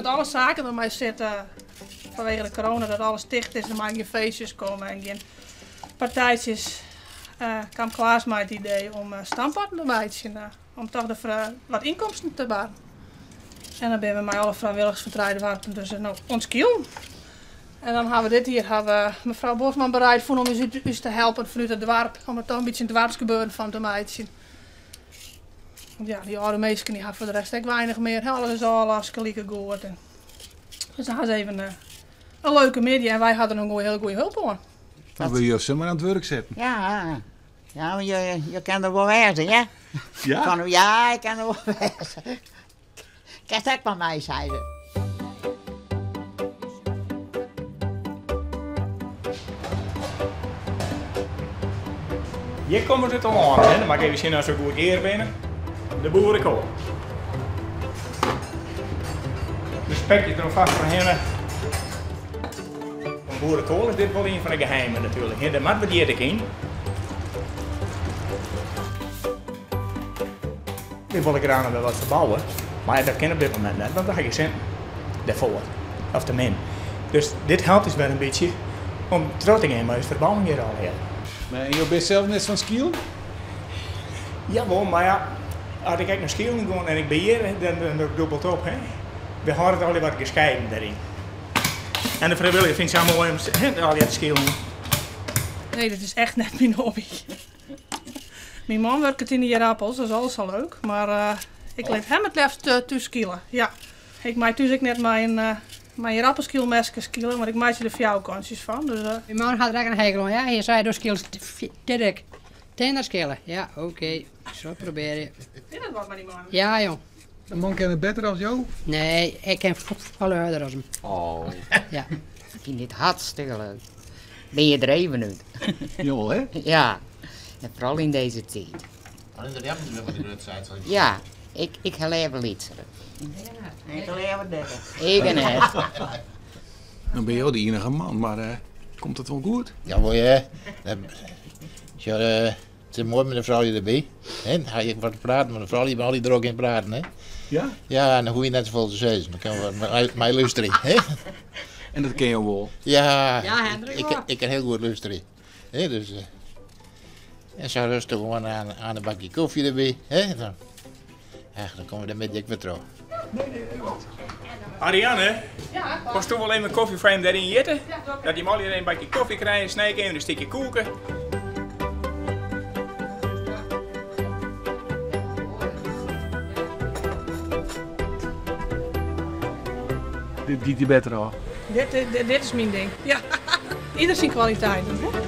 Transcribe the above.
Dat alle saken dermei sitte fanwege de corona, dat alles ticht is, der meie gjin feestjes komme en gjin partijtsjes. Kaam Klaas mei it idee om stampotten te meitsjen, om toch de wat ynkomsten te barren. En dan binne we mei alle frijwilligers fan trije doarpen dus no oan it skilen. En dan hawwe we dit jier hawwe mefrou Bosman bereid fûn om ús te helpen fanút it doarp, om der toch in bytsje in doarpsgebeuren fan te meitsjen. Want ja, dy âlde minsken dy hawwe foar de rest ek weinich mear. Alles is ôflaske likegoed. Dus dan hawwe se even in leuke middei en wy hawwe der noch in hiele goede hulp oan. Dan wurde jo samar oan it wurk setten. Ja, ja, mar jo kin der wol wêze, hear. Ja? Fan, ja, ik kin der wol wêze. Kinst ek mei my, sei se. Hjir komme se telâne, hè. Dan moat ik even sjen oft se goed gear binne. De boerekoal. De spekjes der alfêst foarhinne. Fan boerekoal is dit wol ien fan de geheimen natuerlik. Hè, der moat wat jittik yn. Wy wolle graach noch wer wat ferbouwe, mar dat kin op dit momint net, want we ha gjin sinten dêrfoar, of te min. Dus dit helpt ús wer in bytsje om troch te gean mei ús ferbouwing hjir allegear. Mar jo binne sels net fan Skielen? Jawol, mar ja, as ik ek nei Skielen gean en ik bin hjir, dan doch ik dûbeld op. Hè. We hâlde it allegear wat geskeiden dêryn. En de frijwilliger fynt it sa moai om allegear te skilen. Nee, dat is echt net myn hobby. Myn man wurket yn de ierappels, dat is al sa leuk. Mar ik lit him it leafst thús skile. Ja. Ik mei thús ek net mei in mei ierappelskylmeske skile, want ik meitsje der fjouwerkantsjes fan. Dus, Myn man hat der ek in hekel oan, ja. Hy sei, do skilst te dik. Tinner skile. Ja, oké. Ik sil it probearje. Is dat wat mei dy man? Ja, jong. De man kin it better as jo? Nee, ik kin folle hurder as him. Oh. Ja. Ik fyn dit hartstikke leuk. Bin je der even út. Jawol, hè? Ja, en foaral yn dizze tiid. Allinne de remmen binne wat grut, seit se. Ja, ik, ik ha leaver lytser. Ik leaver dikker. Ik net. Dan binne jo de iennige man, mar uh, komt it wol goed? Jawol, ja. Sjoch, uh, it is moai mei de froulju derby. Hè? Dan ha je wat te praten, mar de froulju binne altyd drok yn praten. Hè? Ja? Ja, en dan hoech je net safolle te sizzen. Dan kin we mei lústerje. Hè? En dat kin jo wol? Ja, ja Hendrik, ik, ik kin hiel goed lústerje. Hè, dus, uh, en sa rêstich gewoan oan, oan in bakje kofje derby. Hè? Dan, ja, dan komme we de middei ek wer troch. Ariane, wolsto wol even kofje foar him dêryn jitte? Dat dy manlju even in bakje kofje krije, snij ik even in stikje koeke. Dit giet je better ôf. Dit, dit, dit is myn ding. Ja. Ieder syn kwaliteiten. Hè?